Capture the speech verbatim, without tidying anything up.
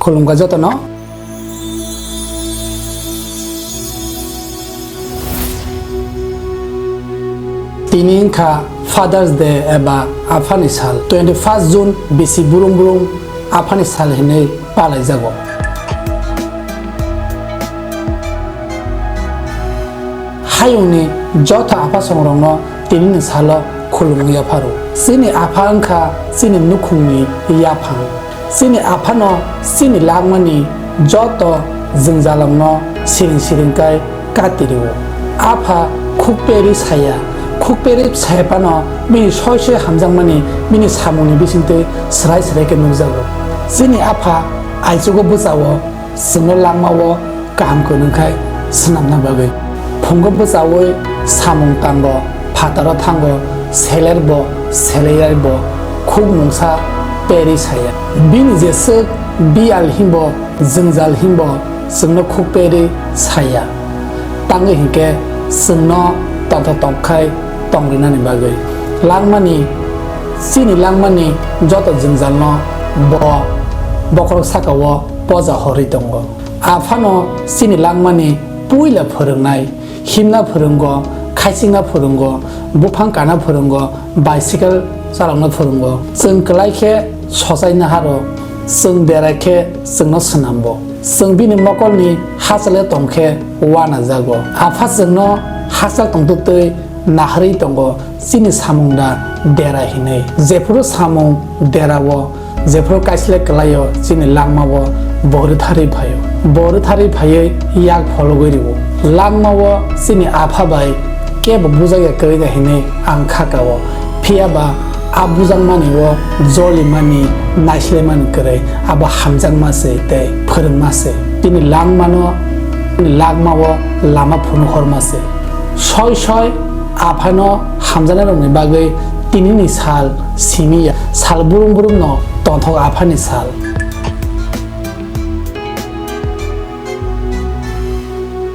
Khulumkha jotono. Tini wngkha Father's Day eba Aphani sal. Twenty first June bisi brum brum Aphani sal hinwi palaijago. Hayungni joto apha songrokno tinini salo khulumwi yapharo. Chini apha wngkha chini nukhungni yaphang. Chini aphano chini langmani joto jwngjalrokno siring siring kai kati rwo. Apha khukperi saya, khukperi sai phano bini soi soi hamjakmani bini samungni bisingtwi swrai swrai khe nukjago. Chini apha aichugo bwchao chwngno langmao kaham kwrwng khai swnamna bagwi. Phungo bwchaui samung tango, phataro thango, selerbo, seleiraibo, khuk mungsa peri saya. Bini jeswk biyal himbo, jwngjal himbo chwngno khuk peri saya. Tangwi hinkhe chwngno tongthok tongkhai tongrinani bagwi. Langmani, chini langmani joto jwngjalno bo bokhorok sakao poja horwi tongo. Aphano chini langmani puila phwrwngnai, himna phwrwngo, khaichikna phwrwngo, buphang kana phwrwngo, bicycle chalokna phwrwngo. Chwng kwlai khe sochai naharo, chwng dera khe chwngno swnambo. Chwng bini mokolni hachal tong khe uanajago. Apha chwngno hachal tongtwtwi naharwi tongo chini samungda dera hinwi. Jephuru samung derao, jephuru kaisilai kwlaio chini langmao bo rwtharwi phaio. Bo rwtharwi phaiwi yak phologwi rwo. Langmao chini apha bai kebo bujakya kwrwi da hinwi ang kha kao. Phiyaba a bujakmani o jolimani, naislaimani kwrwi abo hamjakma se tei phwrwngma se. Chini langmano, chini langmao lama phunuk horma se. Soi soi aphano hamjaknairokni bagwi tinini sal simi ya, sal brum brumno tongthok aphani sal.